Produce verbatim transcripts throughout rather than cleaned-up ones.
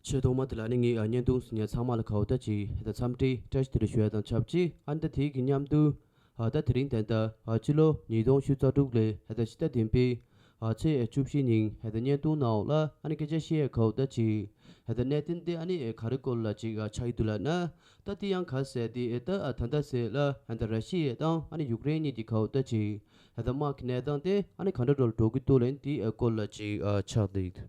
ཆེས་ཐོག་མ་དེ་ལ་ནི་ངས་ཨ་བརྙན་ཐུང་གཟིགས་མཁན་ཚང་མ་ལ་ག་བོ་ད་ཅིག་ད་འཚམས་འདྲི་བཀྲ་ཤིས་བདེ་ལེགས་ཞུ་ཡ་དང་ཆབས་ཅིག་ཨ་ནི་ད་དེའི་གི་མཉམ་དུ་ཨ་ད་དེ་རིང་ད་ད་ཨ་ཕྱི་ལོ་ཉིས་སྟོང་ཕྱེད་ཀ་དྲུག་ལོའི་ཨ་ད་ཕྱི་ཟླ་བདུན་པའི་ཨ་ཚེས་བཅུ་བཞི་ཉིན་ཨ་ད་བརྙན་ཐུང་ནང་ལ་ཨ་ནི་སྐད་ཆ་བཤད་ཡ་ག་བོ་ད་ཅིག་ཨ་ད་གནད་དོན་དེ་ཨ་ནི་ག་རེ་སྐོར་ལ་ཅིག་ཨ་ཆགས་ཡི་འདུག་ལབ་ན། ད་དེ་ཡང་ག་ཟེར་དེ་ཨེ་ད་ཨ་ད་ད་ཟེར་ལ་ཨ་ད་ར་ཤི་ཡ་དང་ཨ་ནི་ཡུཀ་རེན་གཉིས་ཀྱི་ག་བོ་ད་ཅིག་ཨ་ད་དམག་གི་གནས་སྟངས་དེ་ཨ་ནི་ག་འདྲ་འགྲོ་འགྲོ་གི་འདུག་ལབ་ན་དེའི་ཨ་སྐོར་ལ་ཅིག་ཨ་ཆགས་འདུག་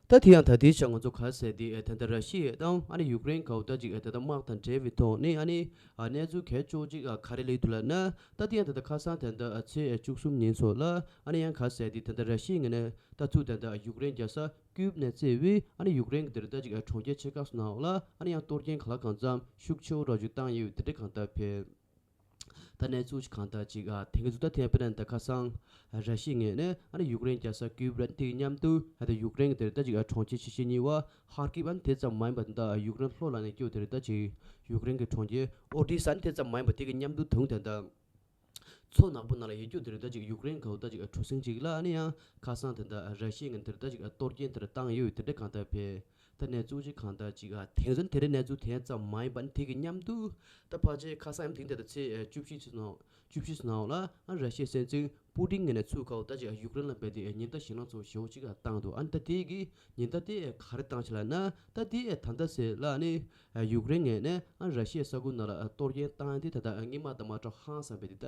ད་དེ་ཡང་ད་ལྟའི་ཆར་ང་ཚོ་ག་ཟེར་དེ་ཨེ་ད་ལྟ་ར་ཤི་ཡ་དང་ཨ་ནི་ཡུཀ་རེན་ག་བོ་ད་ཅིག་ཨེ་ད་ལྟ་དམག་དང་འབྲེལ་བའི་ཐོག་ནས་ཨ་ནི་ཨ་གནས་ཚུལ་གལ་ཆེ་བོ་ཅིག་ཨ་ག་རེ་སླེབས་འདུག་ལབ་ན། ད་དེ་ཡང་ད་ལྟ་ཁ་སང་ད་ལྟ་ཨ་ཚེས་བཅུ་གསུམ་ཉིན་སོགས་ལ་ཨ་ནི་ཡང་ག་ཟེར་དེ་ད་ལྟ་ར་ཤི་ཡ་ངོས་ནས་ད་ཚུར་ད་ལྟ་ཡུཀ་རེན་རྒྱལ་ས་ཀིབ་ནས་བརྩིས་པའི་ཨ་ནི་ཡུཀ་རེན་གྱི་དེ་རེད་ད་ཅིག་ཨ་གྲོང་ཁྱེར་ཆེ་ཁག་སོགས་ནང་ལ་ཨ་ནི་ཡང་གཏོར་སྐྱོན་གང་ལ་གང་འཚམ་ཤུགས་ཆེ་བོ་འདྲ་ཅིག་བཏང་ཡོད་དེ་འདྲ་གང་ལྟར་ཕེབས། ད་གནས་ཚུལ་ཞིག་གང་ལྟར་ཅིག་ཨ་དེང་གི་ཚོ་ད་ཐེངས་དཔེར་ན་ད་ཁ་སང་ར་ཤི་ཡའི་ངོས་ནས་ཨ་ནི་ཡུཀ་རེན་རྒྱལ་ས་ཀིབ་ར་དེའི་མཉམ་དུ་ཨ་ད་ཡུཀ་རེན་གྱི་དེ་རེད་ད་ཅིག་ཨ་གྲོང་ཁྱེར་ཆེ་ཤོས་གཉིས་པ་ཧར་ཀིབ་ཨ་ནི་དེ་ཙམ་མ་ཡིན་པ་ད་ཡུཀ་རེན་ལྷོ་ལ་ནས་སྐྱོད་དེ་རེད་ད་ཅིག་ཡུཀ་རེན་གྱི་གྲོང་ཁྱེར་ཨོ་ཌི་ས་ཨ་ནི་དེ་ཙམ་མ་ཡིན་པ་དེ་གི་མཉམ་དུ་དུང་དེ་ད་མཚོ་ནག་པོ་ནང་ལ་ཡོད་རྒྱུ་དེ་རེད་ད་ཅིག་ཡུཀ་རེན་ག་བོ་ད་ཅིག་ཨ་གྲུ་གཟིངས་ཅིག་ལ་ཨ་ནི་ཡང་ཁ་སང་དེ་ད་ར་ཤི་ཡའི་ངོས་ནས་དེ་རེད་ད་ཅིག་ཨ་གཏོར་སྐྱོན་དེ་རེད་བཏང་ཡོད་དེ་འདྲ་གང་ལྟར་ཕེབས། ད་གནས་ཚུལ་ཅིག་གང་ལྟར་ཅིག་ཨ་དེང་སང་དེ་རིང་གནས་ཚུལ་དེ་ཙམ་མ་ཡིན་པ་ནི་དེ་གི་མཉམ་དུ་ད་ཕལ་ཆེར་ཁ་སང་ཡང་དེང་དེ་ད་ཚེས་བཅུ་བཞི་ཚེས་ནང་བཅུ་བཞི་ཚེས་ནང་ལ་ཨ་ར་ཤི་ཡའི་སྲིད་འཛིན་པུ་ཏིན་ངོས་ནས་ཚུར་ག་བོ་ད་ཅིག་ཨ་ཡུཀ་རེན་ལ་ཕེབས་ཏེ་ཉིན་ལྟར་ཞེད་སྣང་ཚ་བོ་ཞེ་བོ་ཅིག་ཨ་བཏང་འདུག་ཨ་ནི་ད་དེ་གི་ཉིན་ལྟར་དེ་ག་རེ་བཏང་ཆེ་ལབ་ན། ད་དེ་ད་ལྟ་ཟེར་ལ་ནི་ཡུཀ་རེན་ངོས་ནས་ཨ་ར་ཤི་ཡའི་ས་ཁུལ་ནང་ལ་གཏོར་སྐྱོན་བཏང་ཡ་དེ་ད་ལྟ་སྔོན་མ་དང་མ་འདྲ་ཧང་སང་བས་དེ་ད་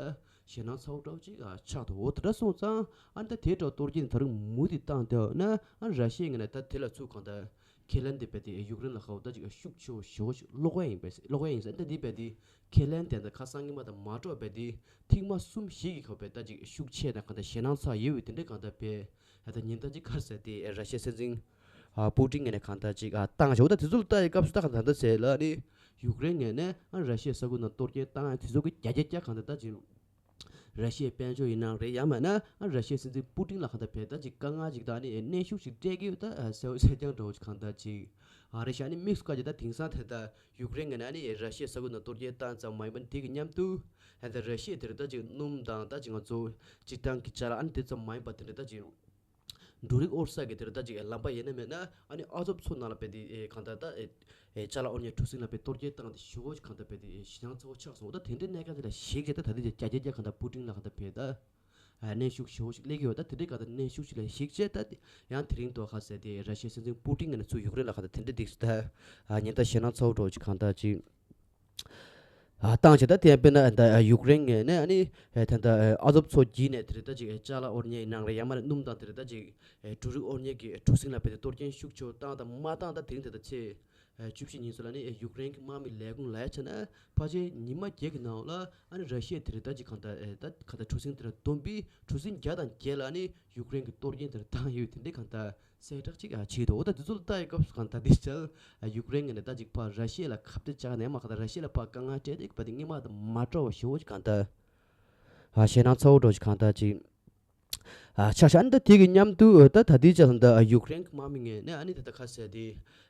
ཞེད་སྣང་ཚ་བོ་འདྲ་བོ་ཅིག་ཆགས་འདུག་འོ་དེ་འདྲ་སོང་ཙང་ཨ་ནི་ད་དེ་འདྲ་གཏོར་སྐྱོན་ད་རུང་མུ་མཐུད་བཏང་བསྡད་ན་ཨ་ར་ཤི་ཡའི་ངོས་ནས་ད་དེ་ལ་ཚུར་གང་ལྟར་ཁས་ལེན་དེ་བས་དེ་ཡུཀ་རེན་ལ་ག་བོ་ད་ཅིག་ཤུགས་ཆེ་བོ་ཞེ་བོ་ཅིག་སློག་ཡ་ཡིན་པས་སློག་ཡ་ཡིན་ཟེར་ད་དེ་བས་དེ་ཁས་ལེན་དེ་ད་ཁ་སང་སྔོན་མ་དང་མ་འདྲ་བས་དེ་ཐེངས་མ་གསུམ་བཞི་གི་ག་བོ་བས་ད་ཅིག་ཤུགས་ཆེ་དང་གང་ལྟར་ཞེད་སྣང་ཚ་ཡོད་པའི་དེ་འདྲ་གང་ལྟར་བས། ད་ཉིན་ལྟར་ཅིག་ག་རེ་ཟེར་དེ་ར་ཤི་ཡའི་སྲིད་འཛིན་ཨ་པུ་ཏིན་ངོས་ནས་གང་ལྟར་ཅིག་ཨ་བཏང་བྱུང་། ད་དེ་ཚོ་ལ་ལྟ་ཡི་སྐབས་སུ་ད་གང་ལྟར་ཟེར་ལ་ནི་ཡུཀ་རེན་ངོས་ནས་ཨ་ར་ཤི་ཡའི་ས་ཁུལ་ནང་གཏོར་སྐྱོན་བཏང་ཡ་དེ་ཚོ་གི་བརྒྱ་ཆ་བརྒྱ་གང་ལྟར་ད་ཅིག་ར་ཤི་ཡའི་དཔལ་འབྱོར་ཡིན་ནའང་རེད། ཡང་མིན་ན་ཨ་ར་ཤི་ཡའི་སྲིད་འཛིན་པུ་ཏིན་ལ་གང་ལྟར་བས་ད་ཅིག་དཀའ་ངལ་ཅིག་དང་ནི་གནོན་ཤུགས་ཅིག་སྤྲད་ཀྱི་ཡོད་ད་ཨ་གསལ་པོ་གསལ་རྐྱང་འདྲ་བོ་ཅིག་གང་ལྟར་ཅིག་ཨ་རེད་ཤག་ནི་དམིགས་སུ་བཀར་གྱི་ད་དེང་སང་དེ་ད་ཡུཀ་རེན་ངོས་ནས་ཨ་ནི་ར་ཤི་ཡའི་ས་ཁུལ་ནང་གཏོར་སྐྱོན་བཏང་ཙམ་མ་ཡིན་པ་ནི་དེ་གི་མཉམ་དུ་ཨ་ད་ར་ཤི་ཡ་དེ་རེད་ད་ཅིག་སྣུམ་དང་ད་ཅིག་ང་ཚོ་སྤྱིར་བཏང་གི་ཅ་ལག་ཨ་ནི་དེ་ཙམ་མ་ཡིན་པ་དེ་འདྲ་ད་ཅིག་འབྲུ་རིགས་དབོར་ས་གི་དེ་རེད་ད་ཅིག་ལམ་པ་ཡིན་ན་མིན་ན་ཨ་ནི་ཨ་ཛོབ་མཚོ་ནང་ལ་བས་དེ་ཨེ་གང་ལྟར་ད་ཨེ་ཨེ་ཅ་ལག་དབོར་མཁན་གྲུ་གཟིངས་ལ་བས་གཏོར་སྐྱོན་བཏང་དེ་ཞེ་བོ་ཅིག་གང་ལྟར་བས་དེ་ཞེད་སྣང་ཚ་བོ་ཆགས་སོང་། འོ་ད་དེ་འདྲའི་གནད་འགག་དེ་ལ་གཞིགས་བྱས་ད་ད་ལྟ་དེ་བརྒྱ་ཆ་བརྒྱ་གང་ལྟར་པུ་ཏིན་ལ་གང་ལྟར་བས་ད་ཨ་གནོན་ཤུགས་ཞེ་བོ་ཅིག་སླེབས་ཀྱི་ཡོད། ད་དེ་འདྲའི་གང་ལྟར་གནོན་ཤུགས་ཅིག་ལ་གཞིགས་བྱས་ད་དེ་ཡང་དེ་རིང་ཐོག་ཁ་གསལ་དེ་ར་ཤི་ཡའི་སྲིད་འཛིན་པུ་ཏིན་ངོས་ནས་ཚུར་ཡུཀ་རེན་ལ་གང་ལྟར་དེ་འདྲའི་འདུག་སེ་ད་ཨ་ཉིན་ལྟར་ཞེད་སྣང་ཚ་བོ་འདྲ་བོ་ཅིག་གང་ལྟར་ཅིག་ཨ་བཏང་བྱས། ད་དེ་ཡང་དཔེར་ན་ད་ཡུཀ་རེན་ངོས་ནས་ཨ་ནི་ད་ལྟ་ཨ་ཛོབ་མཚོ་བརྒྱུད་ནས་དེ་རེད་ད་ཅིག་ཅ་ལག་དབོར་མཁན་ཡིན་ནའང་རེད། ཡང་མིན་ན་སྣུམ་དང་དེ་རེད་ད་ཅིག་འབྲུ་རིགས་དབོར་མཁན་གྱི་གྲུ་གཟིངས་ལ་བས་དེ་གཏོར་སྐྱོན་ཤུགས་ཆེ་བོ་བཏང་དང་མ་བཏང་ད་དེ་རིང་དེ་ད་ཚེས་བཅུ་བཞི་ཉིན་སོགས་ལ་ནི་ཡུཀ་རེན་གྱི་དམག་མི་ལས་ཁུངས་ལ་ཡ་བྱས་ན་ཕལ་ཆེར་ཉི་མ་བརྒྱད་ཀྱི་ནང་ལ་ཨ་ནི་ར་ཤི་ཡ་དེ་རེད་ད་ཅིག་གང་ལྟར་ཨེ་ད་གང་ལྟར་གྲུ་གཟིངས་དེ་ར་བསྡོམས་པས་གྲུ་གཟིངས་བརྒྱ་དང་བརྒྱད་ལ་ནི་ཡུཀ་རེན་གྱི་གཏོར་སྐྱོན་དེ་ར་བཏང་ཡོད་དེ་འདྲའི་གང་ལྟར་གསལ་བསྒྲགས་ཅིག་ཨ་བྱས་འདུག་འོ་ད་དེ་ཚོ་ལ་ལྟ་ཡི་སྐབས་སུ་གང་ལྟར་དེ་ཕྱིར་ཨ་ཡུཀ་རེན་ངོས་ནས་ད་ཅིག་ཕར་ར་ཤི་ཡ་ལ་ཁ་གཏད་བཅག་ནས་མ་གང་ལྟར་ར་ཤི་ཡ་ལ་ཕར་དཀའ་ངལ་སྤྲད་དེ་ཕར་དེ་སྔོན་མ་དང་མ་འདྲ་བ་ཞེ་བོ་ཅིག་གང་ལྟར་ཨ་ཞེད་སྣང་ཚ་བོ་འདྲ་བོ་ཅིག་གང་ལྟར་ཅིག་ཨ་ཆགས་ཤག་ཨ་ནི་ད་དེ་གི་མཉམ་དུ་ད་ད་ལྟའི་ཆ་ལ་ད་ཡུཀ་རེན་གྱི་དམག་མི་ངོས་ནས་ཨ་ནི་ད་ལྟ་ཁ་གསལ་དེ་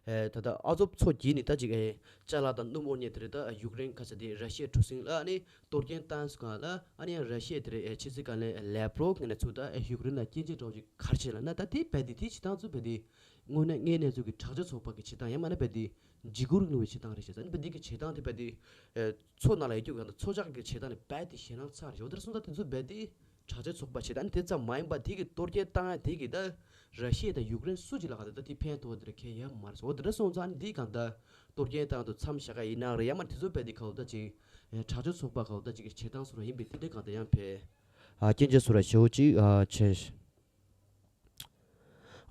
ཨེ་ད་ལྟ་ཨ་ཛོབ་མཚོ་བརྒྱུད་ནས་ད་ཅིག་ཨེ་ཅ་ལག་དང་སྣུམ་དབོར་མཁན་དེ་རེད་ད་ཡུཀ་རེན་ཁ་གསལ་དེ་ར་ཤི་ཡའི་གྲུ་གཟིངས་ལ་ཨ་ནི་གཏོར་སྐྱོན་བཏང་སོང་ག་ལ་ཨ་ནི་ཡང་ར་ཤི་ཡ་དེ་རེད་ཨེ་ཕྱི་སྲིད་བཀའ་བློན་ལེབ་རོབ་ངོས་ནས་ཚུར་ད་ཨེ་ཡུཀ་རེན་ལ་སྐྱོན་བརྗོད་འདྲ་བོ་ཅིག་ག་རེ་བྱས་ལབ་ན། ད་དེ་བས་དེ་དེའི་བྱེད་སྟངས་ཚོ་བས་དེ་དངོས་གནས་དངོས་གནས་ཚུལ་གྱི་དྲག་སྤྱོད་ཚོགས་པ་གི་བྱེད་སྟངས་ཡང་མིན་ན་བས་དེ་འཇིགས་སྐུལ་རིང་ལུགས་པའི་བྱེད་སྟངས་རེད་ཟེར། ཨ་ནི་བས་དེ་གི་བྱེད་སྟངས་དེ་བས་དེ་ཨེ་མཚོ་ནང་ལ་ཡོད་རྒྱུ་གང་ལྟར་མཚོ་ཇག་གི་བྱེད་སྟངས་ནི་བས་དེ་ཞེད་སྣང་ཚ་རེད། འོ་དེར་སོང་ཙང་དེ་ཚོ་བས་དེ་དྲག་སྤྱོད་ཚོགས་པ་བྱེད་སྟངས་ནི་དེ་ཙམ་མ་ཡིན་པ་དེ་གི་གཏོར་སྐྱོན་བཏང་ཡ་དེ་གི་ད་ར་ཤི་ཡ་དང་ཡུཀ་རེན་སུ་གཅིག་ལ་གང་ལྟར་ད་དེ་ཕན་ཐོགས་དེ་ར་ཁེ་ཡ་མ་རེད་ཟེར། འོ་དེ་འདྲ་སོང་ཙང་ནི་འདི་གང་ལྟར་གཏོར་སྐྱོན་བཏང་དུ་མཚམས་བཞག་ག་ཡིན་ན་རེད། ཡང་མ་དེ་ཚོ་བས་དེ་ག་བོ་ད་ཅིག་དྲག་སྤྱོད་ཚོགས་པ་ག་བོ་ད་ཅིག་གི་བྱེད་སྟངས་སུ་ར་ཡིན་པས་དེ་འདྲ་གང་ལྟར་ཡང་བས་ཨ་སྐྱོན་བརྗོད་སུ་ར་ཞེ་བོ་ཅིག་ཨ་བྱས།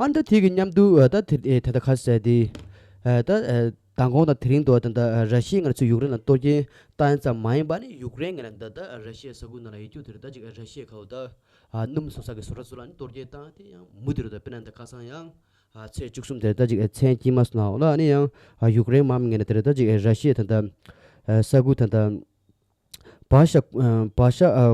ཨ་ནི་ད་དེ་གི་མཉམ་དུ་ཨ་ད་དེ་ཨེ་ད་ལྟ་ཁ་གསལ་དེ་ཨ་ད་ཨེ་མདང་དགོང་དང་དེ་རིང་དུ་ད་ལྟ་ར་ཤི་ཡ་ངོས་ནས་ཚུར་ཡུཀ་རེན་ལ་གཏོར་སྐྱོན་བཏང་ཡ་ཙམ་མ་ཡིན་པ་ནི་ཡུཀ་རེན་ངོས་ནས་ད་ལྟ་ར་ཤི་ཡའི་ས་ཁུལ་ནང་ལ་ཡོད་རྒྱུ་དེ་རེད་ད་ཅིག་ར་ཤི་ཡ་ག་བོ་ད་ཨ་སྣུམ་བཟོ་ས་གི་བཟོ་གྲྭ་ཚོ་ལ་ནི་གཏོར་སྐྱོན་བཏང་དེ་ཡང་མུ་མཐུད་རེད། ད་དཔེར་ན་ད་ཁ་སང་ཡང་ཨ་ཚེས་བཅུ་གསུམ་དེ་རེད་ད་ཅིག་ཨེ་མཚན་དཀྱིལ་མ་སོང་ན་འོ་ལ་ཨ་ནི་ཡང་ཨ་ཡུཀ་རེན་དམག་མི་ངོས་ནས་དེ་རེད་ད་ཅིག་ཨེ་ར་ཤི་ཡའི་ད་ལྟ་ཨ་ས་ཁུལ་ད་ལྟ་བྷ་ཤ་ཨ་བྷ་ཤ་ཨ་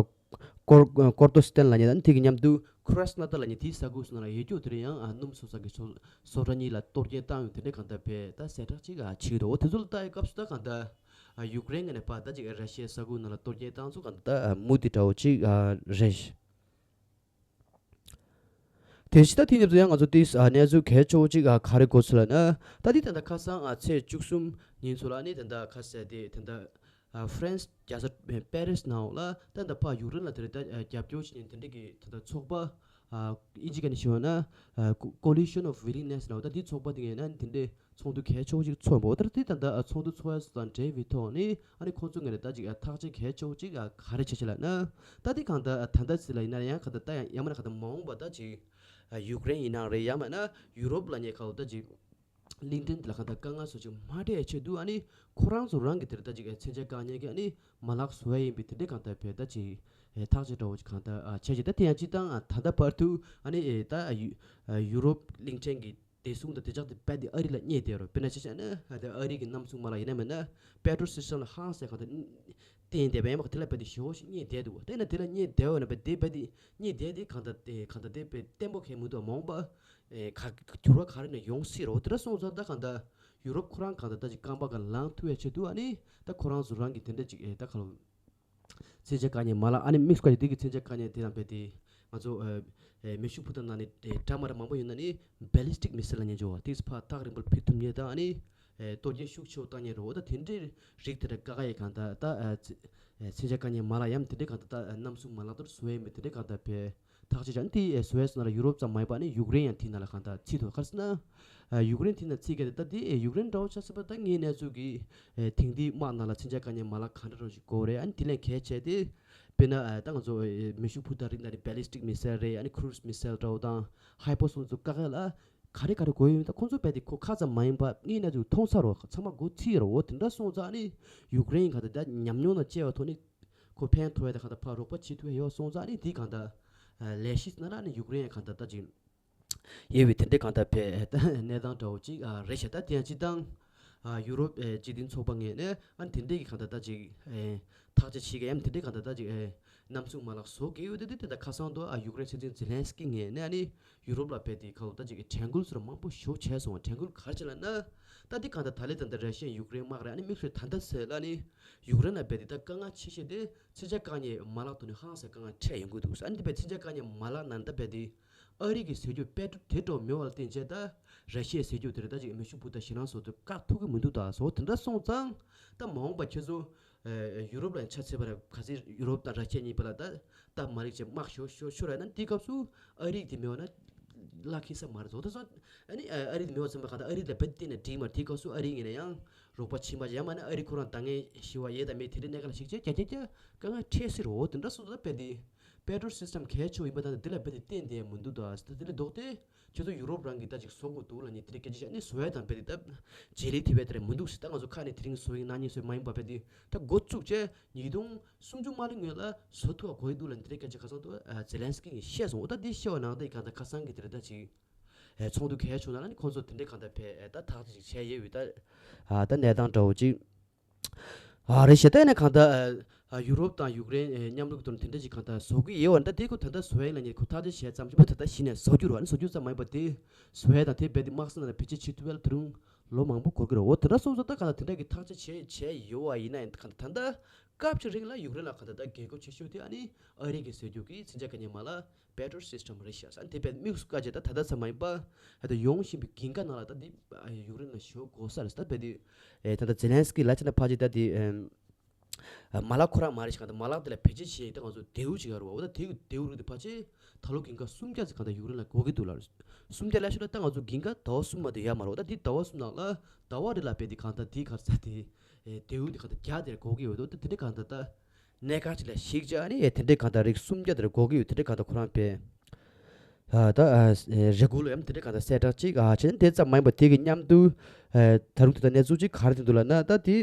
ཀོར་ཀོར་ཏོ་སི་ཏན་ལབ་མཁན་དང་དེ་གི་མཉམ་དུ་ཁུ་ར་སི་ནོ་དར་ལབ་མཁན་དེའི་ས་ཁུལ་སོགས་ལ་ཡོད་རྒྱུ་དེ་རེད། ཡང་ཨ་སྣུམ་བཟོ་ས་གི་བཟོ་བཟོ་གྲྭ་གཉིས་ལ་གཏོར་སྐྱོན་བཏང་ཡོད་དེ་འདྲ་གང་ལྟར་བས་ད་གསལ་བསྒྲགས་ཅིག་ཨ་བྱས་འདུག་འོ་དེ་ཚོ་ལ་ལྟ་ཡི་སྐབས་སུ་ད་གང་ལྟར་ཨ་ཡུཀ་རེན་ངོས་ནས་ཕར་ད་ཅིག་ཨ་ར་ཤི་ཡའི་ས་ཁུལ་ནང་ལ་གཏོར་སྐྱོན་བཏང་ཚུལ་གང་ལྟར་ཨ་མུ་མཐུད་འདྲ་བོ་ཅིག་ཨ་རེད། དེ་བཞིན་ད་དེ་ནས་ཡང་ང་ཚོ་དེ་གནས་ཚུལ་གལ་ཆེ་བོ་གཅིག་ག་རེ་གོ་ཚུལ་ལབ་ན། ད་དེ་ད་ལྟ་ཁ་སང་ཚེས་བཅུ་གསུམ་ཉིན་ཚོ་ལ་ནི་ད་ལྟ་ཁ་ཟེར་དེ་ད་ལྟ་ཧྥ་རན་སི་རྒྱལ་ས་པེ་རི་སི་ནང་ལ་ད་ལྟ་ཕར་ཡུཀ་རེན་ལ་དེ་རེད་ད་རྒྱབ་སྐྱོར་བྱེད་མཁན་དེ་འདྲ་གི་ད་ལྟ་ཚོགས་པ། ཨིན་ཇི་སྐད་ནས་ཞུ་བ་ན་Coalition of Willingness ལབ་ད་དེ་ཚོགས་པ་དེ་ངས་ན་དེ་འདྲའི་ཚོགས་འདུ་གལ་ཆེ་བོ་ཞིག་ཚོགས་པ་འོ་ད་དེ་ད་ལྟ་ཚོགས་འདུ་ཚོགས་ཡ་སོ་དང་འབྲེལ་བའི་ཐོག་ནས་ཨ་ནི་ཁོང་ཚོ་ངས་ད་ཅིག་ཐག་གཅོད་གལ་ཆེ་བོ་ཅིག་ག་རེ་བྱེད་ཆེད་ལ་ན། ད་དེ་གང་ལྟར་ད་ལྟ་ཚེ་ལ་ཡིན་ན་ཡང་གང་ལྟར་ད་ཡང་ཡང་མ་ན་གང་ལྟར་མ་འོངས་པ་ད་ཅིག་ཡུཀ་རེན་ཡིན་ནའང་རེད་ཡང་མ་ན་ཡུ་རོབ་ལ་ཉེ་ཁ་འོ་ད་ཅིག་གླིང་ཕྲན་དེ་ལ་གང་ལྟར་དཀའ་ངལ་སོགས་ཅིག་མ་འཕྲད་ཆེད་དུ་ཨ་ནི་ཁོ་རང་ཚོ་རང་གི་དེར་ད་ཅིག་མཚོན་ཆ་བཀག་ཉེན་གྱི་ཨ་ནི་མ་ལག་བཟོ་ཡ་ཡིན་པའི་དེ་འདྲའི་གང་ལྟར་བས་ད་ཅིག་ཐག་གཅོད་འདྲ་བོ་ཅིག་གང་ལྟར་བྱས་ཅིག་ད་དེ་ཡང་སྤྱི་བཏང་ད་ལྟ་བར་དུ་ཨ་ནི་ད་ཡུ་རོབ་གླིང་ཕྲན་གྱི་བདེ་སྲུང་དང་བདེ་འཇགས་དེ་རྦད་དེ་ཨ་རི་ལ་བརྙས་བསྡད་རོ། དཔེར་ན་ཆ་བཞག་ན་ཨ་དེ་ཨ་རི་གི་གནམ་གསུམ་མ་ལ་ཡིན་ན་མིན་ན་པེ་ཏྲོ་སི་སི་ཊམ་ལ་ཧང་སེ་གང་ལྟར་བརྟེན་བསྡད་པ་ཡིན་པ་དེ་ལ་རྦད་དེ་ཞེ་བོ་ཞིག་བརྙས་བསྡད་འདུག་དེ་ན་དེ་ལ་བརྙས་བསྡད་འོ་ན་རྦད་དེ་རྦད་དེ་བརྙས་བསྡད་དེ་གང་ལྟར་དེ་གང་ལྟར་དེ་རྦད་བརྟན་པོ་གས་མི་འདུག་མ་འོངས་པ་ག་འགྱུར་བ་ག་རེ་ནས་ཡོང་སྲིད་རོ། དེ་འདྲ་སོང་ཙང་ད་གང་ལྟར་ཡུ་རོབ་ཁོ་རང་གང་ལྟར་ད་ཅིག་རྐང་པ་ག་ལངས་ཐུབ་ཡ་ཆེད་དུ་ཨ་ནི་ད་ཁོ་རང་ཚོ་རང་གི་དེ་འདྲ་ཅིག་ད་ག་ལ། མཚོན་ཆ་བཀག་ཉེན་མ་ལག་ཨ་ནི་དམིགས་སུ་བཀར་ཏེ་དེ་གི་མཚོན་ཆ་བཀག་ཉེན་དེ་དང་རྦད་དེ་ང་ཚོ་མེ་ཤུགས་འཕུར་མདའ་ནང་ནས་འདྲ་མ་འདྲ་མང་པོ་ཡོད་ན་ནི་ballistic missile ལབ་མཁན་ཅིག་ཡོད་པ་དེ་ཕར་ཐག་རིང་པོར་འཕུར་ཐུབ་མཁན་དང་ཨ་ནི་གཏོར་སྐྱོན་ཤུགས་ཆེ་བོ་བཏང་མཁན་རེད་འོ། ད་དེ་འདྲའི་རིགས་དེ་འདྲ་བཀག་ཡས་གང་ལྟར་ད་མཚོན་ཆ་བཀག་ཉེན་མ་ལག་ཡང་དེ་འདྲའི་གང་ལྟར་ད་གནམ་གསུམ་མ་ལག་ཏུ་བཟོ་ཡས་མེད་དེ་འདྲའི་གང་ལྟར་བས། ཐག་གཅོད་བྱས་ནས་དེ་བཟོས་སོང་ན་ཡུ་རོབ་ཙམ་མ་ཡིན་པ་ནི་ཡུཀ་རེན་ཡང་དེའི་ནང་ལ་གང་ལྟར་ཚུད་འདུག་ག་རེ་ཟེར་ན། ཡུཀ་རེན་དེའི་ནང་ཚུད་མཁན་དེ་ད་དེ་ཡུཀ་རེན་འདྲ་བོ་ཆགས་སྲིད་པ་ད་ངའི་གནས་ཚུལ་གྱི་དེང་དུས་དམག་ནང་ལ་མཚོན་ཆ་བཀག་ཉེན་མ་ལག་ག་འདྲ་འདྲ་བོ་ཞིག་དགོས་རེད། ཨ་ནི་དེ་ལས་གལ་ཆེ་དེ་དཔེར་ན་ད་ང་ཚོ་མེ་ཤུགས་འཕུར་མདའ་རིགས་ད་ནི་ballistic missile རེད། ཨ་ནི་cruise missile འདྲ་བོ་དང་hypersonic ཚོ་བཀག་ཡ་ལ་ག་རེ་ག་རེ་དགོས་ཡོད་མེད་ད་ཁོང་ཚོ་རྦད་དེ་ཁོ་ཁ་ཙམ་མ་ཡིན་པ་ངའི་གནས་ཚུལ་མཐོང་ཚར་རོ། ཚང་མ་མགོ་ཚོས་རོ། འོ་དེ་འདྲ་སོང་ཙང་ཨ་ནི་ཡུཀ་རེན་གང་ལྟར་ད་ཉམས་མྱོང་དང་བཅས་པའི་ཐོག་ནས། ཁོ་ཕན་ཐོགས་ཡ་དེ་གང་ལྟར་ཕར་རོགས་པ་བྱེད་ཐུབ་ཡ་ཡོད་སོང་ཙང་ཨ་ནི་དེ་གང་ལྟར་ལས་གཞི་ནང་ལ་ཨ་ནི་ཡུཀ་རེན་ཡ་གང་ལྟར་ལྟ་ཅིག་ཡོད་པའི་དེ་འདྲའི་གང་ལྟར་བས་གནས་སྟངས་འདྲ་བོ་ཅིག་རེད་ཤག་ད་དེ་ཡང་སྤྱི་བཏང་ཡུ་རོབ་སྤྱི་མཐུན་ཚོགས་པ་ངོས་ནས་ཨ་ནི་དེ་འདྲའི་གི་གང་ལྟར་ལྟ་ཅིག་ཐག་གཅོད་བྱེད་མཁན་ཡང་དེ་འདྲའི་གང་ལྟར་ལྟ་ཅིག་གནམ་གསུམ་མ་ལག་བཟོ་གི་ཡོད་དེ་དེ་དེ་ད་ཁ་སང་དུ་ཡུཀ་རེན་སྲིད་འཛིན་ཛེ་ལན་སི་ཀི་ངོས་ནས་ཨ་ནི་ཡུ་རོབ་ལ་བས་དེ་གང་ལྟར་ལྟ་ཅིག་དྲན་སྐུལ་ཟེར་མང་པོ་ཞེ་པོ་བྱས་སོང་། དྲན་སྐུལ་ག་རེ་བྱས་ལབ་ན་ད་དེ་གང་ལྟར་ད་ལེ་ད་ལྟ་ར་ཤི་ཡ་ཡུཀ་རེན་དམག་རེད། ཨ་ནི་དམིགས་བསལ་ད་ལྟ་ཟེར་ལ་ནི་ཡུཀ་རེན་ལ་བས་དེ་ད་དཀའ་ངལ་ཆེ་ཤོས་དེ། མཚོན་ཆ་བཀག་ཉེན་མ་ལག་ཐོག་ནས་ཧང་སང་དཀའ་ངལ་འཕྲད་ཡོང་གི་འདུག་ཨ་ནི་དེ་བས་མཚོན་ཆ་བཀག་ཉེན་མ་ལག་ནང་ད་བས་དེ་ཨ་རི་གི་ཟེར་རྒྱུ་པེ་ཏྲོ་དེ་འདྲ་མེད་པ་ལ་བརྟེན་བྱས་ད་ར་ཤི་ཡའི་ཟེར་རྒྱུ་དེ་རེད། ད་ཅིག་མེ་ཤུགས་འཕུར་མདའ་ཞེད་སྣང་བཟོ་དུས་བཀག་ཐུབ་ཀྱི་མི་འདུག་ད་བཟོ་དེ་འདྲ་སོང་ཙང་ད་མ་འོངས་པ་ཁྱེད་ཚོ་ཡུ་རོབ་ལ་ཆ་ཚད་པ་རེད། ག་ཚོད་ཡུ་རོབ་དང་ར་ཤི་ཡ་གཉིས་བར་ལ་ད་སྟབས་མ་རིག་བྱས་དམག་ཤོར་ཤོར་ཤོར་ར་ན་དེའི་སྐབས་སུ་ཨ་རི་དེ་མེད་པ་ན་བརླག་ཁེལ་ས་མ་རེད་བཟོ། ད་སོ་ཨ་ནི་ཨ་རི་དེ་མེད་པ་ཚང་མ་ག་ད་ཨ་རི་ལ་བེད་བལྟས་ནས་འགྲིག་མ་རེད། དེའི་སྐབས་སུ་ཨ་རི་ངོས་ནས་ཡང་རོགས་པ་བྱེད་མ་བྱེད་ཡང་མ་ན་ཨ་རི་ཁོ་རང་ད་ངས་ཤི་བ་ཡས་དང་མེད་དེ་འདྲའི་གནད་འགག་ལ་ཞིག་བྱས་ཀྱ་ཀྱ་ཀྱ་དཀའ་ངལ་འཕྲད་སྲིད་རོ། དེ་འདྲ་སོང་ཙང་ད་བས་དེ་པེ་ཏྲོ་སི་སི་ཊམ་གལ་ཆེ་བ་ཡིན་པ་དང་དེ་ལ་བས་དེ་བརྟེན་བསྡད་མི་འདུག་ད་ད་དེ་ལས་ལྡོག་སྟེ་ཁྱེད་ཚོ་ཡུ་རོབ་རང་གིས་ད་ཅིག་བཟོ་དགོས་འདུག་ལབ་ནས་དེ་འདྲའི་སྐད་ཆ་བཤད་ནས་བཟོ་ཡ་དང་བས་དེ་ད་རྗེས་ལུས་ཐེབས་ཡ་དེ་རེད་མི་འདུག་ཟེར། ད་ང་ཚོ་ཁ་ནས་དེ་རིང་བཟོ་ཡིན་གནངས་ཉིན་བཟོ་ཡིན་མ་ཡིན་པ་བས་དེ་ད་འགོ་བཙུགས་བྱས་ཉིས་སྟོང་སུམ་ཅུ་མ་ལོན་སྔོན་ལ་བཟོ་ཐུབ་པ་དགོས་ཀྱི་འདུག་ལབ་ནས་དེ་འདྲའི་སྐད་ཆ་ཁ་སང་དུ་ཛེ་ལན་སི་ཀི་གིས་བཤད་སོང་། འོ་ད་དེ་བཤད་པ་ནང་ད་ཡི་གང་ད་ཁ་སང་གི་དེ་རེད་ད་ཅིག་ཚོགས་འདུ་གལ་ཆེ་ན་ནི་ཁོང་ཚོ་དེ་འདྲའི་གང་ལྟར་བས་ད་ཐག་གཅོད་ཅིག་བྱས་ཡོད་པའི་ད་ད་གནས་སྟངས་འདྲ་བོ་ཅིག་རེད་ཤག་ད་ནི་གང་ལྟར་ཡུ་རོབ་དང་ཡུཀ་རེན་མཉམ་རུབ་ཐོག་ནས་དེ་འདྲ་ཅིག་གང་ལྟར་བཟོ་གི་ཡོད་པ་ད་དེ་ཁོ་ད་ལྟ་བཟོ་ཡ་ལ་ནི་ཁོ་ཐག་གཅོད་བྱས་ཙམ་ཅིག་མ་ད་ལྟ་གཞི་ནས་བཟོ་རྒྱུ་རེད་བ། ནི་བཟོ་རྒྱུ་ཙམ་མ་ཡིན་པ་དེ་བཟོ་ཡ་དང་དེ་རྦད་དེ་དམག་ས་ནང་ལ་བེད་སྤྱོད་བྱེད་ཐུབ་ཡ་ལ་དེ་རིང་ལོ་མང་པོ་འགོར་གི་རེད། འོ་དེ་འདྲ་སོང་ཙང་ད་གང་ལྟར་དེ་འདྲ་གི་ཐག་གཅོད་བྱས་བྱས་ཡོད་པ་ཡིན་ན་ཡང་གང་ལྟར་ད་ལྟ་སྐབས་ཅིག་རིང་ལ་ཡུཀ་རེན་ལ་གང་ལྟར་ད་འགན་ཁུར་ཆེ་ཤོས་དེ་ཨ་ནི་ཨ་རི་གི་ཟེར་རྒྱུ་གི་མཚོན་ཆ་བཀག་ཉེན་མ་ལག་པེ་ཏྲོ་སི་སི་ཊམ་རེད་ཤག་ཨ་ནི་དེ་བས་དམིགས་སུ་བཀར་བྱས་ད་ད་ལྟ་ཙམ་མ་ཡིན་པ་ད་ཡོང་བཞིན་པའི་འགན་ཁག་ནང་ལ་ད་འདི་ཡུཀ་རེན་ལ་ཞུ་དགོས་ས་རེད། ད་བས་དེ་ད་ལྟ་ཛེ་ལན་སི་ཀི་ལ་ཆ་ན་ཕལ་ཆེར་ད་དེ་མ་ལག་ཁོ་རང་མ་རེད་ཤག་གང་ལྟར་མ་ལག་དེ་ལ་བེད་སྤྱོད་བྱས་ད་ང་ཚོ་མདེའུ་ཅིག་ཡོད་རེད་བ། འོ་ད་དེ་གི་མདེའུ་རིགས་དེ་ཕལ་ཆེར་ད་ལོ་གི་འགའ་སུམ་བརྒྱ་ཙམ་གང་ལྟར་ཡུཀ་རེན་ལ་དགོས་ཀྱི་འདུག་ལ། སུམ་བརྒྱ་ལ་ཤོད་ལ་ད་ང་ཚོ་གི་འགའ་ཟླ་བ་གསུམ་མ་གཏོགས་ཡོད་མ་རེད། ད་འདི་ཟླ་བ་གསུམ་ནང་ལ་ཟླ་བ་རེ་ལ་བས་འདི་གང་ལྟར་འདི་གར་ས་དེ་ཨེ་དེའུ་འདི་གང་ལྟར་བརྒྱ་དེར་དགོས་ཀྱི་ཡོད་འདུག་ད་དེ་འདྲ་གང་ལྟར་ད་གནད་འགག་ཅིག་ལ་གཞིགས་བྱས་ཨ་ནི་ཨེ་དེ་འདྲ་གང་ལྟར་རིགས་སུམ་བརྒྱ་དེར་དགོས་ཀྱི་ཡོད། དེ་འདྲ་གང་ལྟར་ཁོ་རང་བས་ཨ་ད་ཨ་ཨེ་རེ་གུ་ལ་ཡང་དེ་འདྲ་གང་ལྟར་གསལ་བསྒྲགས་ཅིག་ཨ་བྱས་ནས་དེ་ཙམ་མ་ཡིན་པ་དེ་གི་མཉམ་དུ་ཨེ་ད་རུང་དེ་ལྟར་གནས་ཚུལ་ཅིག་ག་རེ་བསྟན་འདུག་ལབ་ན་ད་དེ།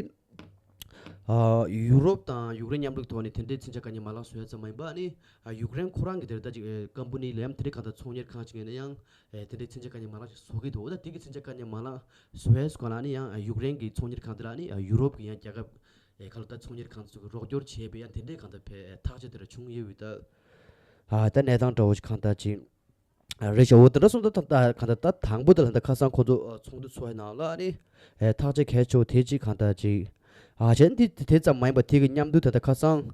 ཨ་ཡུ་རོབ་དང་ཡུཀ་རེན་མཉམ་རུབ་ཐོག་ནས་དེ་འདྲའི་མཚོན་ཆ་བཀག་ཉེན་མ་ལག་བཟོ་ཡ་ཙམ་མ་ཡིན་པ་ནི་ཨ་ཡུཀ་རེན་ཁོ་རང་གི་དེར་ད་ཅིག་ཨེ་ཀམ་པ་ནི་ལ་ཡང་དེ་འདྲའི་གང་ལྟར་ཚོང་གཉེར་ཁང་ཅིག་ཡིན་ན་ཡང་ཨེ་དེ་འདྲའི་མཚོན་ཆ་བཀག་ཉེན་མ་ལག་ཅིག་བཟོ་གི་འདུག་འོ་ད་དེ་གི་མཚོན་ཆ་བཀག་ཉེན་མ་ལག་བཟོ་ཡ་སུ་གང་ལ་ནི་ཡང་ཨ་ཡུཀ་རེན་གི་ཚོང་གཉེར་ཁང་དེ་ལ་ནི་ཨ་ཡུ་རོབ་གི་ཡང་རྒྱལ་ཁབ་ཨེ་ག་ལ་ད་ཚོང་གཉེར་ཁང་ཚོ་གི་རོགས་སྐྱོར་བྱས་པའི་ཡང་དེ་འདྲའི་གང་ལྟར་བས་ཐག་གཅོད་དེ་འདྲ་བྱུང་ཡོད་པའི་ད་ཨ་ད་གནས་སྟངས་འདྲ་བོ་ཞིག་གང་ལྟར་ཅིག་རེད་ཤག་འོ་དེ་འདྲ་སོང་ཙང་ད་གང་ལྟར་ད་དང་པོ་དེ་ལ་ད་ཁ་སང་ཁོ་ཚོ་ཚོགས་འདུ་ཚོགས་པའི་ནང་ལ་ནི་ཐག་གཅོད་གལ་ཆེ་བ་དེ་གཅིག་གང་ལྟར་གཅིག་ཨ་བྱས་ནས་དེ་དེ་ཙམ་མ་ཡིན་པ་དེ་གི་མཉམ་དུ་ད་ལྟ་ཁ་སང་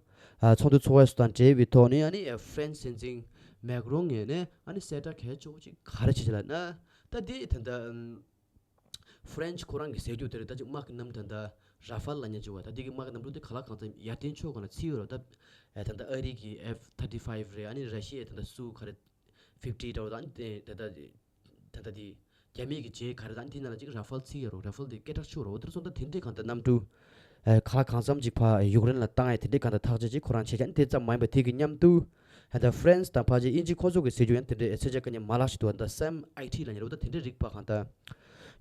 ཚོགས་འདུ་ཚོགས་པ་སོགས་དང་འབྲེལ་བའི་ཐོག་ནས་ཨ་ནི་ཧྥ་རན་སི་སྲིད་འཛིན་ མེག་རོང་ངོས་ནས་ཨ་ནི་གསལ་བསྒྲགས་གལ་ཆེ་བོ་ཅིག་ག་རེ་བྱེད་ལབ་ན། ད་དེ་ད་ལྟ་ཨམ། ཧྥ་རན་སི་ཁོ་རང་གི་ཟེར་རྒྱུ་དེ་རེད། ད་ཅིག་དམག་གི་གནམ་གྲུ་ད་ལྟ་ར་ཧྥལ་ལབ་མཁན་ཅིག་ཡོད་པ། ད་དེ་གི་དམག་གི་གནམ་གྲུ་དེ་ག་ལ་གང་འཚམ་ཡར་ཐོན་ཕྱོགས་སྒང་ལ་ཚུད་ཡོད་རེད། ད་ད་ལྟ་ཨ་རི་གི་ཨེཕ་ཐར་ཊི་ཕའིབ་རེད། ཨ་ནི་ར་ཤི་ཡའི་ད་ལྟ་སུ་ག་རེ་ཕིབ་ཊི་འདྲ་བོ་དང་། ཨ་ནི་དེ་ད་ལྟ་ད་ལྟ་དེ་རྒྱ་མི་གི་ཇེ་ག་རེ་དང་། ཨ་ནི་དེ་ནང་ལ་ཅིག་ར་ཧྥལ་ཚུད་ཡོད་རེད། ར་ཧྥལ་དེ་སྐད་གྲགས་ཆེ་བོ་རེད། འོ་དེར་སོང་ཙང་དེ་འདྲའི་གང་ལྟར་གནམ་གྲུ་ཨེ་ག་ལ་གང་འཚམ་ཅིག་ཕར་ཡུཀ་རེན་ལ་བཏང་ཡས་དེ་འདྲའི་གང་ལྟར་ཐག་གཅོད་ཅིག་ཁོ་རང་བྱས་ཀྱང་། དེ་ཙམ་མ་ཡིན་པ་དེ་གི་མཉམ་དུ་ད་ལྟ་ཧྥ་རན་སི་དང་ཕལ་ཆེར་དབྱིན་ཇི་ཁོ་ཚོ་གི་ཟེར་རྒྱུ་ཡང་དེ་འདྲའི་ཚད་ཆེ་དཀའ་ཉེན་མ་ལག་ཞིག་འདུག་ད་སེམ་ཨའི་ཊི་ལབ་མཁན་རེད་པ། ད་དེ་འདྲའི་རིགས་པ་གང་ལྟར་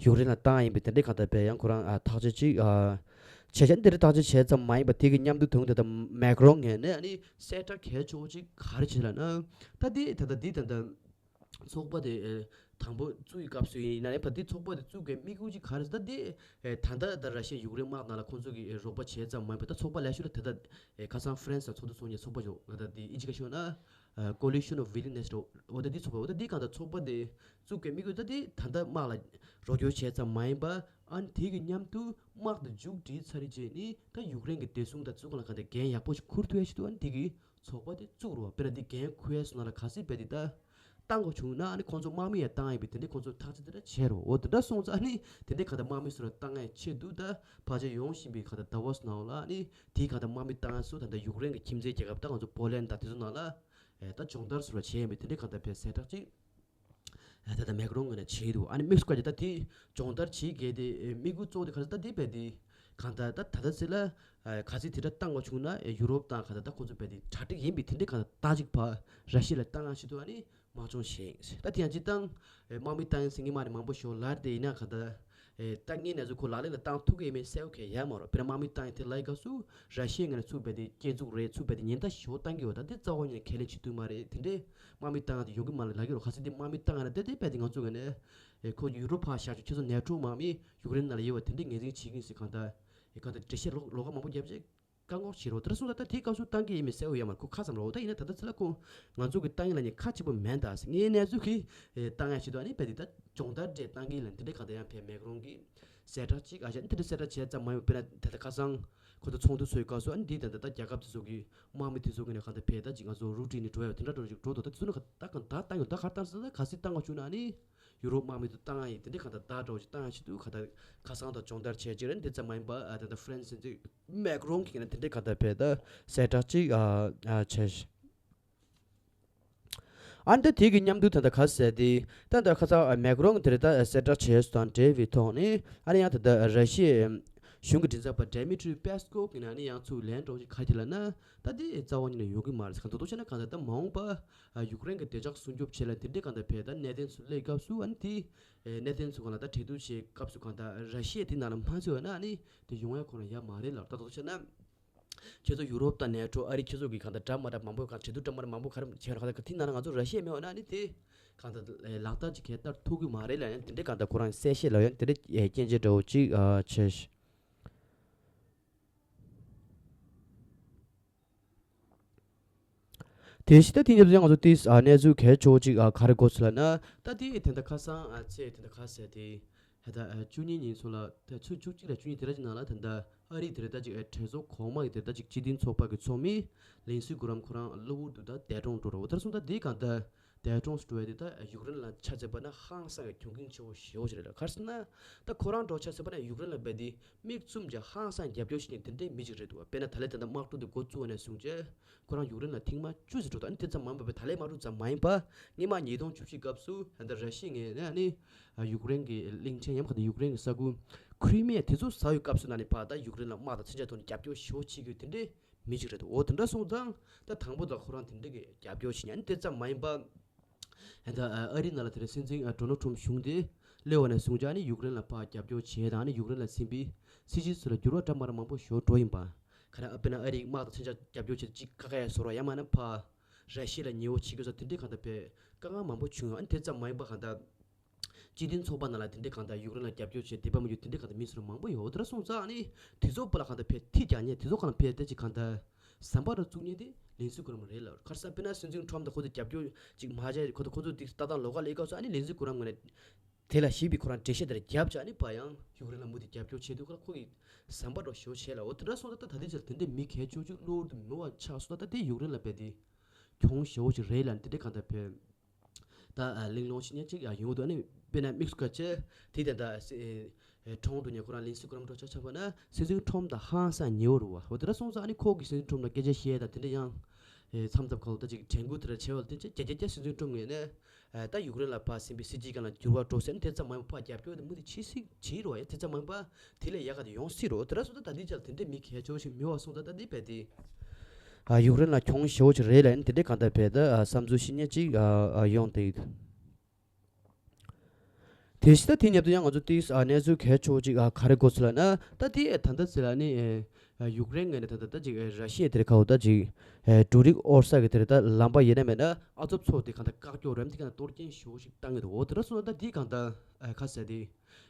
ཡུཀ་རེན་ལ་བཏང་ཡས་ཡིན་པའི་དེ་འདྲའི་གང་ལྟར་བས་ཡང་ཁོ་རང་ཨ་ཐག་གཅོད་ཅིག་ཨ་བྱས་ཀྱང་། དེ་འདྲའི་ཐག་གཅོད་བྱས་ཙམ་མ་ཡིན་པ་དེ་གི་མཉམ་དུ་ད་དུང་ད་ལྟ་མེག་རོང་ངོས་ནས་ཨ་ནི་གསལ་བསྒྲགས་གལ་ཆེ་བོ་ཅིག་ག་རེ་བྱས་ལབ་ན། ད་དེ་ད་ལྟ་འདི་ད་ལྟ་ཚོགས་པ་དེ་ཨེ་དང་པོ་བཙུགས་པའི་སྐབས་སུ་ཡིན་ན་ཡང་། ཕར་དེ་ཚོགས་པ་དེ་བཙུགས་པའི་དམིགས་ཡུལ་ཅིག་ག་རེ་ཟེར་ན། ད་དེ་ཨེ་ད་ལྟ་ད་ར་ཤི་ཡ་ཡུཀ་རེན་དམག་ནང་ལ་ཁོང་ཚོ་གིས་ཨེ་རོགས་པ་བྱས་ཙམ་མ་ཡིན་པར། ད་ཚོགས་པ་ལེགས་ཤོས་ལ་དེ་ད་ཨེ་ཁ་སང་ཧྥ་རན་སི་དང་ཚོགས་འདུ་ཚོགས་མཁན་ཚོགས་པ་ཅིག་ཡོད། ད་དེ་དབྱིན་ཇི་སྐད་ཤོད་ན་ཨ་Coalition of Willingness འདྲ་བོ། ད་དེ་ཚོགས་པ། འོ་ད་དེ་གང་ལྟར་ཚོགས་པ་དེ་བཙུགས་པའི་དམིགས་ཡུལ་ད་དེ་ད་ལྟ་དམག་ལ་རོགས་སྐྱོར་བྱས་ཙམ་མ་ཡིན་པར། ཨ་ནི་དེ་གི་མཉམ་དུ་དམག་དེ་མཇུག་སྒྲིལ་ཚར་རྗེས་ནི་ད་ཡུཀ་རེན་གྱི་བདེ་སྲུང་དང་ཚུར་གང་ལ་གང་འདྲ་འགན་ཡག་པོ་ཞིག་འཁུར་ཐུབ་ཡ་ཞིག་འདུག་ཨ་ནི་དེ་གི་ཚོགས་པ་དེ་བཙུགས་རོགས། དཔེར་ན་འདི་འགན་འཁུར་ཡས་སོང་ན་ལ་གལ་སྲིད་རྦད་དེ་ད་བཏང་དགོས་བྱུང་ན། ཨ་ནི་ཁོང་ཚོ་དམག་མི་ཡང་བཏང་ཡས་པའི་དེ་འདྲའི་ཁོང་ཚོ་ཐག་གཅོད་དེ་འདྲ་བྱས་རོགས། འོ་དེ་འདྲ་སོང་ཙང་ཨ་ནི་དེ་འདྲའི་གང་ལྟར་དམག་མི་ཚུར་བཏང་ཡས་ཆེད་དུ་ད་ཕལ་ཆེར་ཡོང་བཞིན་པའི་གང་ལྟར་ཟླ་བ་ཚོ་ནང་ལ་ཨ་ནི་དེའི་གང་ལྟར་དམག་མི་བཏང་ཡས་ཚོ་ད་ལྟ་ཡུཀ་རེན་གྱི་ཁྱིམ་མཚེས་རྒྱལ་ཁབ་ད་ང་ཚོ་པོ་ལན་དང་དེ་ཚོ་ནང་ལ་ཨེ་ད་སྦྱོང་བརྡར་ཚུར་བྱས་ཡས་པའི་དེ་འདྲའི་གང་ལྟར་བས་གསལ་བསྒྲགས་ཅིག་ད་ལྟ་མེག་རོང་ངོས་ནས་བྱས་འདུག་ཨ་ནི་དམིགས་སུ་བཀར་གྱི་ད་དེ་སྦྱོང་བརྡར་བྱེད་མཁན་དེ་དམིགས་ཡུལ་གཙོ་བོ་དེ་ག་རེ་ད་དེ་རྦད་དེ་གང་ལྟར་ད་ད་ལྟ་ཚེ་ལ་ག་ཚོད་དེ་འདྲ་བཏང་བ་བྱུང་ན་ཡུ་རོབ་དང་གང་ལྟར་ད་ཁོང་ཚོ་རྦད་དེ་གྲ་སྒྲིག་ཡིན་པའི་དེ་འདྲའི་གང་ལྟར་ད་ཅིག་ཕར་ར་ཤི་ཡ་ལ་བཏང་ཡ་ཆེད་དུ་ཨ་ནི་དམག་སྦྱོང་བྱས་ཡིན། ད་དེ་ཡང་སྤྱིར་བཏང་དམག་མི་བཏང་ཡིན་ཟེར་མཁན་མ་རེད། མང་པོ་ཞིག་ལབ་དེ་ཡིན་ན་གང་ལྟར་ད་ངས་ནས་ཚུར་ཁོ་ལག་ལེན་ལ་བཏང་ཐུབ་ཀྱི་ཡིན་མིན་གསལ་པོ་གང་ཡང་ཡོད་མ་རེད། དཔེར་ན་དམག་མི་བཏང་ཡིན་དེ་ལབ་པའི་སྐབས་སུ་ར་ཤི་ཡའི་ངོས་ནས་ཚུར་རྦད་དེ་སྐྱོན་འཛུགས་རེད། ཚུར་རྦད་དེ་ཉེན་བརྡ་ཞེ་པོ་བཏང་གི་ཡོད། ད་དེ་རྩ་བ་ཉིད་ནས་ཁས་ལེན་བྱེད་ཐུབ་མ་རེད། དེ་འདྲའི་དམག་མི་བཏང་ཡ་དེ་ཡོང་གི་མ་རེད་ལབ་ཀྱི་རེད། གལ་སྲིད་དེ་དམག་མི་བཏང་ཡ་ན་དེ་དེ་རྦད་དེ་ང་ཚོ་གི་ནས་ཨེ་ཁོ་ཡུ་རོབ་ཕར་བཞག་ཆོག་ཁྱེད་ཚོ་ནེ་ཊོ་དམག་མི་ཡུཀ་རེན་ནང་ལ་ཡོད་པ་དེ་འདྲའི་ངོས་འཛིན་བྱེད་ཀྱི་ཡིན་ཟེར་གང་ལྟར་ཨེ་གང་ལྟར་འགྲེལ་བཤད་ལོགས་ལོགས་ཀ་མང་པོ་བརྒྱབ་བྱས་བཀག་འགོག་བྱེད་རོགས། དེ་འདྲ་སོང་ཙང་ད་དེའི་སྐབས་སུ་བཏང་གི་ཡིན་མིན་གསལ་པོ་ཡོད་མ་རེད། ཁོ་ཁ་ཙམ་རེད། འོ་ད་ཡིན་ན་ད་ལྟ་ཚེ་ལ་ཁོ་ང་ཚོ་གི་བཏང་ཡིན་ལབ་མཁན་ཁ་གཅིག་པོ་མེད་ད་ཟེར། ངས་ནས་ཚུར་གི་ཨེ་བཏང་ཡ་ཆེད་དུ་ཨ་ནི་རྦད་དེ་ད་སྦྱོང་བརྡར་འདྲ་བཏང་གི་ཡིན་ལབ་དེ་འདྲའི་གང་ལྟར་ཡང་བས་མེག་རོང་གིས་གསལ་བསྒྲགས་ཅིག་ཨ་ཅག་ཨ་ནི་དེ་འདྲ་གསལ་བསྒྲགས་བྱས་ཙམ་མ་ཡིན་པར། དཔེར་ན་ད་ལྟ་ཁ་སང་ཁོ་ཚོ་ཚོགས་འདུ་ཚོགས་པའི་སྐབས་སུ་ཨ་ནི་འདི་ད་ལྟ་ད་རྒྱལ་ཁབ་དེ་ཚོ་གི་དམག་མི་དེ་ཚོ་གི་ནས་གང་ལྟར་བས་ད་ཅིག་ང་ཚོ་རུ་ཊིན་ནས་འགྲོ་ཡ་དེ་འདྲ་འགྲོ་ཅིག་འགྲོ་འདུག་ད་དེ་ཚོ་ནས་ད་གང་ད་བཏང་ཡོད། ད་ག་རེ་བཏང་ཟེར་ན་གལ་སྲིད་བཏང་བ་བྱུང་ན་ཨ་ནི་ཡུ་རོབ་དམག་མི་ཚོ་བཏང་ཡ་ཡིན། དེ་འདྲའི་གང་ལྟར་བརྡ་འདྲ་བོ་ཞིག་བཏང་ཡ་ཆེད་དུ་གང་ལྟར་ཁ་སང་དང་སྦྱོང་བརྡར་བྱས་རྗེས་རེད། འདི་ཙམ་མ་ཡིན་པ་ཨ་ད་ལྟ་ཧྥ་རན་སི་འདི་མེག་རོང་གིས་ནས་དེ་འདྲའི་གང་ལྟར་བས་ད་གསལ་བསྒྲགས་ཅིག་ཨ་ཨ་བྱས། ཨ་ནི་ད་དེ་གི་མཉམ་དུ་ད་ལྟ་ག་ཟེར་དེ་ད་ལྟ་ཁ་སང་ཨ་མེག་རོང་དེ་རེད། ད་གསལ་བསྒྲགས་བྱས་སོང་དང་འབྲེལ་བའི་ཐོག་ནས་ཨ་ནི་ཡང་ད་ལྟ་ར་ཤི་ཡའི་གཞུང་གི་མགྲིན་ཚབ་པ་ཌི་མི་ཊི་རི་པེ་སི་ཀོབ་གིས་ནས་ཨ་ནི་ཡང་ཚུར་ལན་འདྲ་བོ་ཞིག་ག་རེ་ལབ་ན། ད་དེ་རྩ་བ་ཉིད་ནས་ཡོང་གི་མ་རེད་ཟེར། གང་ལྟར་བྱས་ན་གང་ལྟར་ད་མ་འོངས་པ་ཨ་ཡུཀ་རེན་གྱི་བདེ་འཇགས་སྲུང་སྐྱོབ་ཆེད་ལ་དེ་འདྲའི་གང་ལྟར་བས་ད་གནད་དོན་ཚོ་སླེབས་སྐབས་སུ་ཨ་ནི་དེ་ཨེ་གནད་དོན་ཚོ་གང་ལ་ད་གྲོས་བསྡུར་བྱེད་སྐབས་སུ་གང་ལྟར་ར་ཤི་ཡ་དེ་ནང་ལ་མ་ཚུད་པ་ན་ཨ་ནི་དེ་ཡོང་ཡ་ཁོ་རང་ཡ་མ་རེད་ལབ། ད་ལྟ་བྱས་ན་ཁྱེད་ཚོ་ཡུ་རོབ་དང་ནེ་ཊོ་ཨ་རི་ཁྱེད་ཚོ་གིས་གང་ལྟར་འདྲ་མ་འདྲ་མང་པོ་གང་གྲོས་བསྡུར་འདྲ་མ་འདྲ་མང་པོ་ག་རེ་བྱས་ན་གང་ལྟར་དེ་ནང་ལ་ང་ཚོ་ར་ཤི་ཡ་མེད་པ་ན་ཨ་ནི་དེ་གང་ལྟར་ལག་བསྟར་ཅིག་གང་ལྟར་ཐུབ་ཀྱི་མ་རེད་ལབ་ཡ་དེ་འདྲའི་གང་ལྟར་ཁོ་རང་གསལ་བཤད་ལབ་ཡ་དེ་འདྲའི་སྐྱོན་བརྗོད་འདྲ་བོ་ཅིག་ཨ་བྱས། དེ་བཞིན་ད་དེ་ཉིད་དུ་ང་ཚོ་དེ་ཨ་གནས་ཚུལ་གལ་ཆེ་བོ་ཅིག་ཨ་ག་རེ་གོ་སོང་ལབ་ན། ད་དེ་དེ་འདྲ་ཁ་སང་ཨ་ཚེས་དེ་འདྲ་ཁ་ཟེར་དེ་ད་ཨ་བཅུ་གཉིས་ཉིན་སོང་ལ། ད་ཚེས་བཅུ་གཅིག་ལ་བཅུ་གཉིས་དེ་འདྲ་ཅིག་ནང་ལ་ད་ལྟ་ཨ་རི་དེ་འདྲ་ད་ཅིག་ཨ་གྲོས་ཚོགས་གོང་མ་གི་དེ་འདྲ་ད་ཅིག་སྤྱི་མཐུན་ཚོགས་པ་གི་ཚོགས་མི་ལིན་སི་གྷི་རམ་ཁོ་རང་གློ་བུར་དུ་ད་འདས་གྲོངས་འགྲོ་ར། འོ་དེར་སོང་ད་དེ་གང་ལྟར་འདས་གྲོངས་སུ་འགྲོ་བ་དེ་ད་ཡུཀ་རེན་ལ་ཆ་མཚོན་པ་ན་ཧང་སང་གི་གྱོང་གུན་ཆེ་བོ་ཞེ་བོ་ཞིག་རེད་ལ། ག་རེ་ཟེར་ན་ད་ཁོ་རང་འདྲ་ཆ་མཚོན་པ་ན་ཡུཀ་རེན་ལ་རྦད་དེ་དམིགས་བཙུམ་གྱི་ཧང་སང་རྒྱབ་སྐྱོར་བྱེད་མཁན་དེ་འདྲའི་མི་ཅིག་རེད་འདུག་དཔེར་ན་ད་ལན་ད་ལྟ་དམག་འཁྲུག་དེ་འགོ་བཙུགས་པ་ནས་བཟུང་བྱས་ཁོ་རང་ཡུཀ་རེན་ལ་ཐེངས་མ་བཅུ་ཙམ་འགྲོ་འདུག་ཨ་ནི་དེ་ཙམ་མ་འབད་པའི་ད་ལན་དམག་འཁྲུག་ཙམ་མ་ཡིན་པ། སྔོན་མ་ཉིས་སྟོང་བཅུ་བཞི་སྐབས་སུ་ད་ལྟ་ར་ཤི་ཡ་ངོས་ནས་ཨ་ནི་ཡུཀ་རེན་གྱི་གླིང་ཕྲན་ཡང་ག་ད་ཡུཀ་རེན་གྱི་ས་ཁུལ་ཁྲི་མེ་དེ་ཚོ་ཟ་བའི་སྐབས་སུ་ན་ནི་ཕར་ད་ཡུཀ་རེན་ལ་དམག་དང་མཚོན་ཆ་ཐོག་ནས་རྒྱབ་སྐྱོར་ཞེ་པོ་བྱེད་ཀྱི་ཡོད་དེ་འདྲའི་མི་ཅིག་རེད་འདུག་འོ་དེ་འདྲ་སོང་ཙང་ད་དང་པོ་ད་ཁོ་རང་དེ་འདྲ་གི་རྒྱབ་སྐྱོར་བྱེད་མཁན་ཨ་ནི་དེ་ཙམ་མ་ཡིན་པ། ད་ཨ་རི་ནང་ལ་དེ་རིང་སྲིད་འཛིན་ཌོ་ནལ་ཊམ་གཞུང་དེ་སླེབས་པ་ནས་བཟུང་བྱས་ཨ་ནི་ཡུཀ་རེན་ལ་ཕར་རྒྱབ་སྐྱོར་བྱས་དང་ཨ་ནི་ཡུཀ་རེན་ལ་ཟིན་པའི་སྲིད་ཇུས་ཚོ་ལ་འགྱུར་བ་འདྲ་མ་འདྲ་མང་པོ་ཞིག་འགྲོ་ཡིན་པ། ག་རེ་དཔེར་ན་ཨ་རིའི་དམག་དང་མཚོན་ཆ་རྒྱབ་སྐྱོར་བྱེད་ཅིག་ཁ་ཁ་ཡ་བཟོ་ར་ཡང་མིན་ན་ཕར་ར་ཤི་ཡ་ལ་ཉེ་བོ་བྱེད་དགོས་ས་དེ་འདྲའི་གང་ལྟར་བས་དཀའ་ངལ་མང་པོ་བྱུང་ཡོད། ཨ་ནི་དེ་ཙམ་མ་ཡིན་པ་གང་ལྟར་སྤྱི་མཐུན་ཚོགས་པ་ནང་ལ་དེ་འདྲའི་གང་ལྟར་ཡུཀ་རེན་ལ་རྒྱབ་སྐྱོར་བྱེད་འདོད་པ་མི་འདུག་དེ་འདྲའི་གང་ལྟར་མི་ཚོ་མང་པོ་ཡོད། འོ་དེ་འདྲ་སོང་ཙང་ཨ་ནི་དེ་ཚོ་པོ་ལ་གང་ལྟར་ཕར་ཐིག་རྒྱག་མཁན་དེ་ཚོ་གང་ལ་ཕར་ད་ཅིག་གང་ལྟར་ཟམ་པ་ར་བཙུགས་མཁན་དེ་ལིན་སི་གྷི་རམ་རེད་ལབ། ག་རེ་ཟེར་ན་དཔེར་ན་སྲིད་འཛིན་ཊམ་དང་ཁོ་ཚོ་རྒྱབ་སྐྱོར་ཅིག་མ་བྱས་ཁོ་ཚོ་ཁོ་ཚོ་དེ་ལྟ་སྟངས་ལོགས་ཀ་སླེབས་སྐབས་སུ་ཨ་ནི་ལིན་སི་གྷི་རམ་ངོས་ནས་དེ་ལ་ཞིབ་པའི་ཁོ་རང་འགྲེལ་བཤད་དེ་རྒྱབ་བྱས་ཨ་ནི་ཕར་ཡང་ཡུཀ་རེན་ལ་མུ་མཐུད་རྒྱབ་སྐྱོར་བྱས་དུས་ཁོ་རང་ཁོ་གི་ཟམ་པ་འདྲ་ཞེ་པོ་བྱས་ལ། འོ་དེ་འདྲ་སོང་ཙང་ད་ད་ལྟའི་ཆར་དེ་འདྲའི་མི་གལ་ཆེ་ཤོས་གློ་བུར་དུ་མེད་པ་ཆགས་སོང་ཙང་ད་དེ་ཡུཀ་རེན་ལ་རྦད་དེ་ གྱོང་ཞེ་པོ་ཅིག་རེད་ལབ་ནས་དེ་འདྲའི་གང་ལྟར་བོད། ད་ཨ་གླེང་སློང་ཞིག་ཉག་ཅིག་ཡང་ཡོང་འདུག་ཨ་ནི་དཔེར་ན་དམིགས་སུ་བཀར་བྱས་དེ་དེ་འདྲ་ཨ་ཁྲོང་འགྲོ་ཉག་ཁོ་རང་ལིན་སི་ཀི་རམ་འགྲོ་ཆ་ཆ་བ་ན་སྲིད་འཛིན་ཁྲོམ་དང་ཧང་སང་ཉེ་བོ་རུ་བ་འོ་དེ་འདྲ་སོང་ཙང་ཨ་ནི་ཁོ་གི་སྲིད་འཛིན་ཁྲོམ་ལ་སྐད་ཆ་བཤད་དང་དེ་འདྲ་ཡང་མཚམས་མཚམས་ཁ་ལོ་ད་ཅིག་དྲན་སྐུལ་དེ་འདྲ་བྱས་པ་ལ་བརྟེན་བྱས་རྒྱ་རྒྱ་རྒྱ་སྲིད་འཛིན་ཁྲོམ་ངོས་ནས་ད་ཡུཀ་རེན་ལ་ཕར་ཟིན་པའི་སྲིད་ཇུས་སྒང་ལ་འགྱུར་བ་འགྲོ་སྲིད་ཨ་ནི་དེ་ཙམ་མང་པོ་ཕར་རྒྱབ་སྐྱོར་དེ་མུ་མཐུད་བྱེད་སྲིད་བྱེད་རོགས་ཡ་དེ་ཙམ་མང་པོ་དེ་ལས་ཡག་ག་དེ་ཡོང་སྲིད་རོགས་དེ་འདྲ་སོང་ཙང་ད་འདི་ཅག་ལ་དེ་འདྲའི་མི་གལ་ཆེ་བོ་ཞིག་མི་བ་སོང་ཙང་ད་འདི་བས་དེ། ཨ་ཡུཀ་རེན་ལ་གྱོང་ཞེ་པོ་ཅིག་རེད་ལབ་ནས་དེ་འདྲའི་གང་ལྟར་བས་ད་ཨ་བསམ་ཚུལ་ཞིག་ཉག་ཅིག་ཨ་ཨ་ཡོང་དེ། དེ་བཞིན་ད་དེ་མཉམ་དུ་ཡང་ང་ཚོ་ཏིས་ཨ་གནས་ཚུལ་གལ་ཆེ་བོ་ཅིག་ཨ་ག་རེ་གོ་ཚུལ་ལ་ན་ད་དེ་ད་ལྟ་ཟེར་ལ་ནི་ཨ་ཡུཀ་རེན་ངོས་ནས་ད་ལྟ་ད་ཅིག་ཨ་ར་ཤི་ཡ་དེར་ཁ་བོ་ད་ཅིག་ཨ་འབྲུ་རིགས་དབོར་ས་གི་དེར་ད་ལམ་པ་ཡིན་ན་མེད་ན་ཨ་ཚོབ་ཚོ་དེ་གང་ལྟར་བཀག་ཀྱོག་རེམ་དེ་གང་ལྟར་གཏོར་སྐྱོན་ཞེ་པོ་ཞིག་བཏང་གི་འདུག་འོ་དེ་འདྲ་སོང་ན་ད་དེ་གང་ལྟར་ཨ་ཁ་ཟེར་དེ།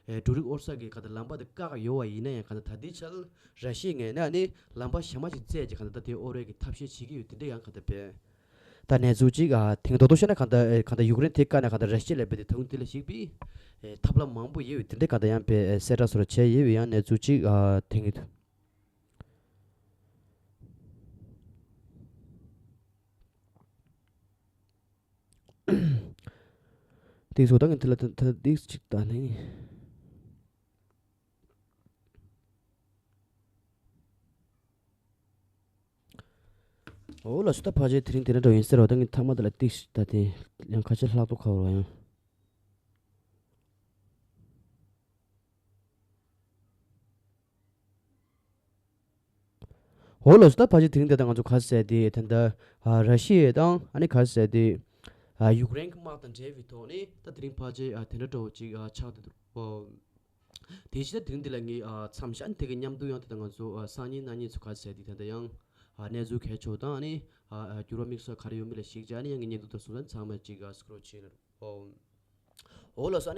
ཨེ་འབྲུ་རིགས་དབོར་ས་གི་ག་ད་ལམ་པ་དེ་བཀག་ཡོད་པ་ཡིན་ན་ཡང་ག་ད་ད་ལྟའི་ཆར་ར་ཤི་ཡའི་ངོས་ནས་ནི་ལམ་པ་གཞན་པ་ཞིག་བཙལ་རྗེས་ག་ད་ད་དེ་དབོར་བའི་གི་ཐབས་ཤེས་བྱེད་ཀྱི་ཡོད་དེ་འདྲ་ཡང་ག་ད་བས། ད་གནས་ཚུལ་གཅིག་ཨ་དེང་རྡོག་རྡོག་བཤད་ན་ག་ད་ཨེ་ག་ད་ཡུཀ་རེན་དེ་བཀག་ན་ག་ད་ར་ཤི་ཡ་ལས་པའི་དེ་ད་དུང་དེ་ལ་ཞིག་པའི་ཨེ་ཐབས་ལམ་མང་པོ་ཡོད་དེ་འདྲ་ག་ད་ཡང་པའི་ཨེ་གསལ་བསྒྲགས་སོགས་བྱས་ཡོད་ཡང་གནས་ཚུལ་གཅིག་ཨ་དེང་གི་ཏིག་སོ་ད་ངས་དེ་ལ་ད་ད་ཏིག་ཅིག་ད་ནི། འོ་ལགས་སོ་ད་ཕལ་ཆེར་དེ་རིང་དེ་འདྲ་འདྲ་ཡིན་ཟེར་བ་ད་ངས་ཐ་མ་དེ་ལ་ཏིག་ད་དེ་ཡང་ཁ་ཆེ་ལྷག་ཏུ་ཁ་བོར་བ་ཡང་། འོ་ལགས་སོ་ད་ཕལ་ཆེར་དེ་རིང་དེ་ལྟར་ང་ཚོ་ག་ཟེར་དེ་ད་ལྟ་ཨ་ར་ཤི་ཡ་དང་ཨ་ནི་ག་ཟེར་དེ་ཨ་ཡུཀ་རེན་གྱི་དམག་དང་འབྲེལ་བའི་ཐོག་ནས་ད་དེ་རིང་ཕལ་ཆེར་ཨ་དེ་འདྲ་འདྲ་བོ་ཅིག་ཨ་ཆགས་བསྡད་འདུག་ཨོ། དེ་བཞིན་ད་དེ་རིང་འདི་ལ་ངས་ཨ་མཚམས་བཞག་ནས་དེ་གི་མཉམ་དུ་ཡང་དེ་ལྟར་ང་ཚོ་ཨ་སང་ཉིན་གནངས་ཉིན་ཚོ་ག་ཟེར་དེ་ད་ལྟ་ཡང་ཨ་གནས་ཚུལ་གལ་ཆེ་བ་དང་ཨ་ནི་ཨ་ཨ་འགྱུར་བ་དམིགས་བསལ་ག་རེ་ཡོད་མེད་ལ་གཞིགས་བྱས་ཨ་ནི་ཡང་ངས་བརྙན་ཐུང་དང་གསུང་རྩོམ་ཚང་མ་ཅིག་ཨ་སྐུ་རོགས་བྱས་ན་ཨོ། འོ་ལགས་སོ་ཨ་ནི།